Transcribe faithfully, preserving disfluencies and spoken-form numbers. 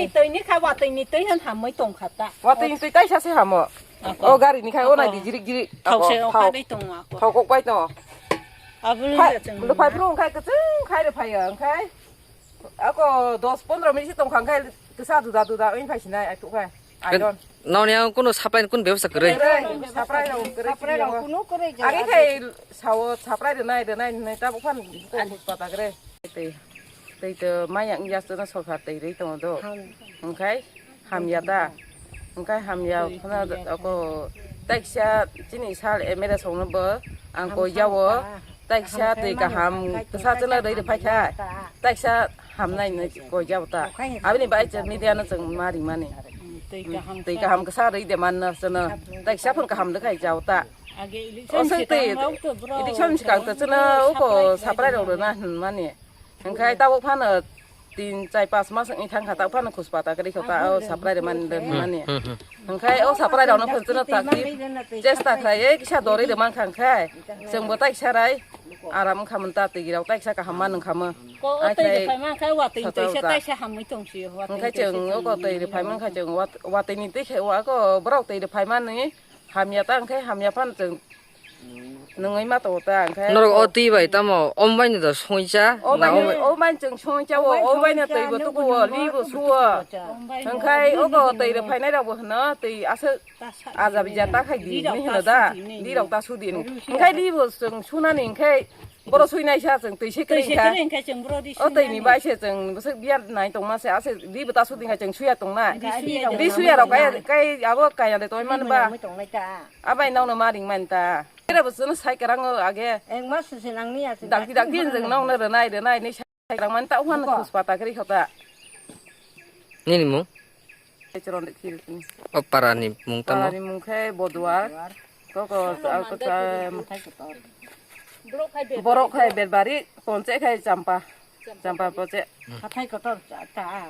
Twi ni kha watwi ni twi han hamwi tong kha ta. Watwi ni twi taisa se hamo. Ako. O gari ni khai o nai di jirik jirik. Thok se o kha dei tong ako. Thok kok pai tong. Abul phai bru khai kachung khai re phai ang khai. Ako dos pondro minute tong khang khai kisa duda duda oi phai sinai ai tu khai. Ai don. Noni ang kuno supply kun bebsa kwrwi. Supply rok kwrwi. Age khai sao supply de nai de nai nai ta bukhan ko pata kwrwi. Tei, tei to maya wngya chwngno sorkar tei rwi tongo do. Ham. Hwnkhe hamya ta? Hwnkhe hamya phano ako taisa chini sal M L A songno bo ang koi jao. Taisa tei kaham kwsa chwngno rwi rwphai kha. Taisa hamnai hinwi koi jao ta? Aboni bai chwng media no chwng ma ringmani. Tei kaham kwsa rwi de manno chwngno. Taisa phano kaham rwkhai jao ta? Age election. O swng tei sikang rok to bro. Election sikang to chwngno uko supply rok rwna hinmani. Hwnkhe tabuk phano tin, char, pas mas wngwi thangkha, tabuk phano khuspata kwrwi kha ta, o supply rwmani, rwmani. Hmm, hmm. Hwnkhe o supply rokno phano chwngno takti chesta khlaiwi kisa dorwi rwmankha, hwnkhe chwngbo tai kisa rai aram wngkha mwn ta, twi rok tai kisa kaham ma nung kha mwn. Ko o twi rwphai mankha, watwi ni twi se tai se hamwi tong sio, watwi ni twi se. Hwnkhe chwng o ko twi rwphai mankha, chwng wat-, watwi ni twi khe o ko borok twi rwphai mani. Hamya ta hwnkhe hamya phano chwng nungwi ma tongo ta hwnkhe. Norok o twi bai tamo, omo bai no da songcha? O bai no, o bai chwng songcha o, o bai no twi bo tuku o, li bo suo. Hwnkhe obo twi rwphainai rok bo hwno twi aswk aja bija ta khai di hinwi hwno da, li rok ta su di hinwi. Hwnkhe li bo chwng sunani hwnkhe Borok sui naisa chwng twi se kwrwi kha. O twi ni bai se chwng bwswk biya nai tongma se ase ri bwta sudi kha chwng suya tongnai. Ri suya rok kai abo kaya de tongmani ba. Abai nokno ma ringmani ta. Kera bwswk no sai kwrang o age. Dakti dakti chwng nokno rwnai rwnai ni sai kwrang mani ta uhan khus pata kwrwi kha ta. Nini mung? Chwrwng de khiri tini. O para ni mung tamo? Para ni mung khe Boduar. Koko, koko, borok khai Berbari, Ponche khai Champa. Champa Ponche. Hathai kotor ta.